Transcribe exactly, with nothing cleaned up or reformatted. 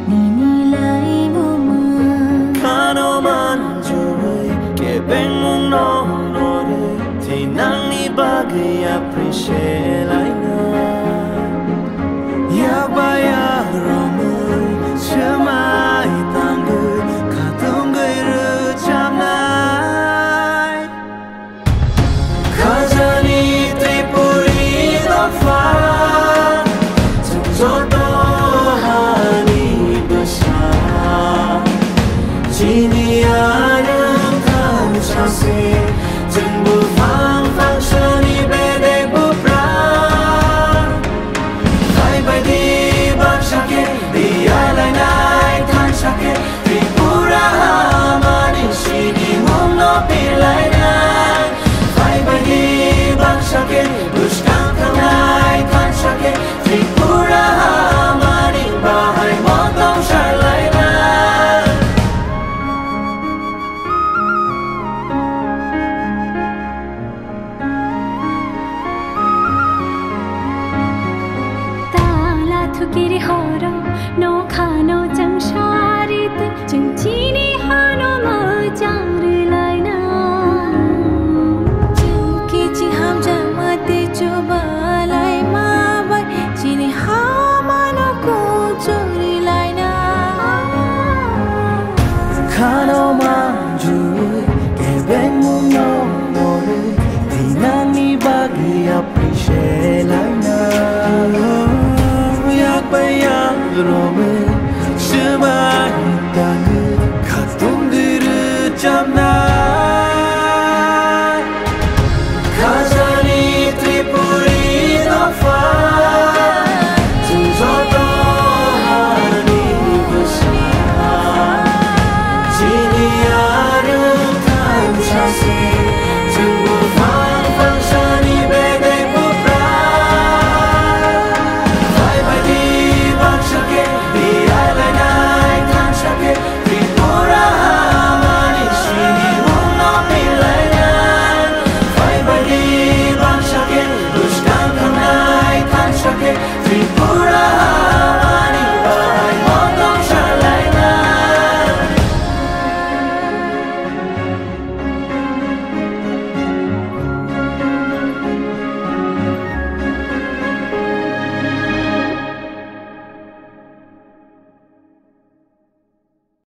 Nini laibuma khano manjui kebengmung no norwi tei nangni bagwi appreciate laina. Yakba yakromwi swmai tangwi khatungwi rwchapnai. Khajani Tripuri dopha, chwng joto hani bwsa. Chini arwng thansa se, chwng buphang phangsani bedek buphra. Phaibaidi baksa khe biyalainai thansa khe Tripura hamani sinimungno pirlainai. Phaibaidi baksa khe bwskang thangnai thansa khe Tripura hamani bahai motong sarlainai. Tala thukiri horo, nokhano chwng sari twi, chwng chini hano mwchang rwlaina. Chwng kichi hamjakma tei chubalai ma bai, chini hamano kuchuk rwlaina. Khano manjui kebengmungno norwi tei nangni bagwi appreciate laina. Yakbai yakromwi